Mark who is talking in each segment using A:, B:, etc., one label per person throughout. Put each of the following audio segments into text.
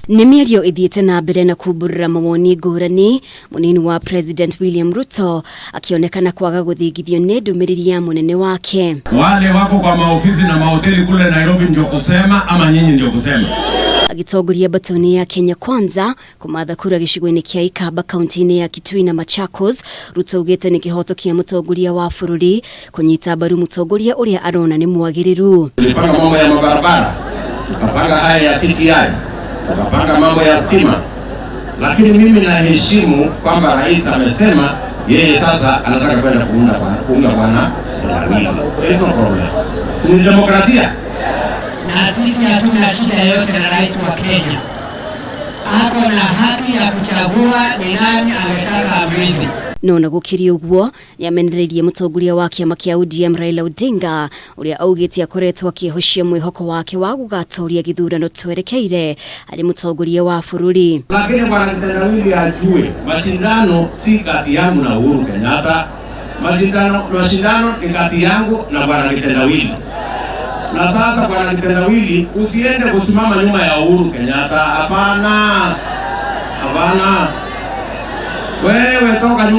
A: Nĩ mĩario ĩthiĩte na mbere na kumbũrĩra mawoni ngũrani, mũnini wa President William Ruto akĩonekana kwaga gũthingithio nĩ ndũmĩrĩri ya mũnene wake.
B: Wale wako kwa maofisi na mahoteli kule Nairobi ndio kusema ama nyinyi ndio kusema?
A: Agĩtongoria mbatoni ya Kenya Kwanza kũmatha kura gĩcigo-inĩ kĩa Ikamba kaunti-inĩ ya Kitui na Machakos, Ruto augĩte nĩ kĩhoto kĩa mũtongoria wa bũrũri kũnyita mbaru mũtongoria ũrĩa arona nĩ mwagĩrĩru.
B: Tulipanga mambo ya mabarabara, tukapanga haya ya TTI, tukapanga mambo ya stima, lakini mimi naheshimu kwamba rais amesema yeye sasa anataka kwenda kuunda kuunga bwana Kitendawili. There is no problem. Si ni demokrasia?
C: Na sisi hatuna shida yoyote na rais wa Kenya. Ako na haki ya kuchagua ni nani angetaka amrithi.
A: No na gũkĩrĩ ũguo, nĩamenereirie mũtongoria wa kĩama kĩa ODM Raila Odinga ũrĩa augĩte akoretwo akĩhocia mwĩhoko wake wa gũgatoria gĩthurano twerekeire arĩ mũtongoria wa bũrũri.
B: Lakini bwana Kitendawili ajue mashindano si kati yangu na Uhuru Kenyatta. Mashindano ni kati yangu na bwana Kitendawili. Na sasa bwana Kitendawili, usiende kusimama nyuma ya Uhuru Kenyatta. Hapana, hapana. Wewe toka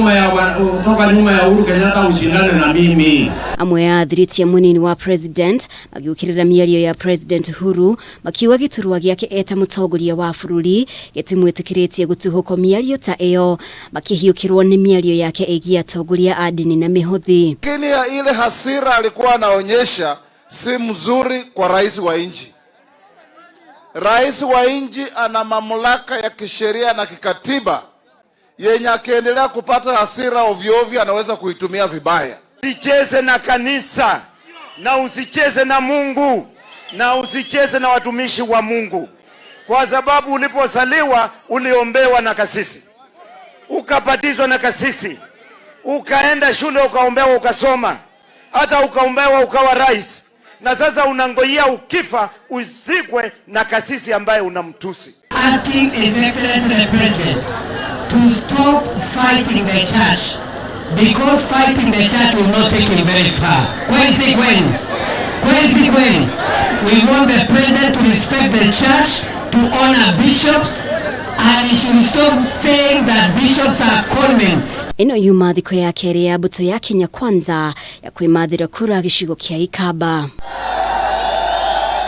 B: nyuma ya Uhuru Kenyatta ushindane na mimi.
A: Amwe a athirĩtie mũnini wa president magĩũkĩrĩra mĩario ya President Uhuru makiuga gĩturwa gĩake eta mũtongoria wa bũrũri gĩtimwĩtĩkĩrĩtie gũtuhũko mĩario ta ĩyo, makĩhiũkĩrwo nĩ mĩario yake ĩgiĩ atongoria a ndini na mĩhothi.
D: Lakini ya ile hasira alikuwa anaonyesha si mzuri kwa rais wa nchi. Rais wa nchi ana mamlaka ya kisheria na kikatiba yenye akiendelea kupata hasira ovyo ovyo anaweza kuitumia vibaya.
E: Usicheze na kanisa na usicheze na Mungu na usicheze na watumishi wa Mungu, kwa sababu ulipozaliwa uliombewa na kasisi, ukabatizwa na kasisi, ukaenda shule ukaombewa, ukasoma, hata ukaombewa ukawa rais, na sasa unangojea ukifa uzikwe na kasisi ambaye unamtusi.
C: Asking His Excellency the President to stop fighting the church, because fighting the church will not take him very far. Kweli si kweli? Kweli si kweli? We want the president to respect the church, to honor bishops, and he should stop saying that bishops are conmen.
A: Ĩno yuma thikũ ya kerĩ ya mbũtũ ya Kenya Kwanza ya kwĩmathĩra kura gĩcigo kĩa Ikamba.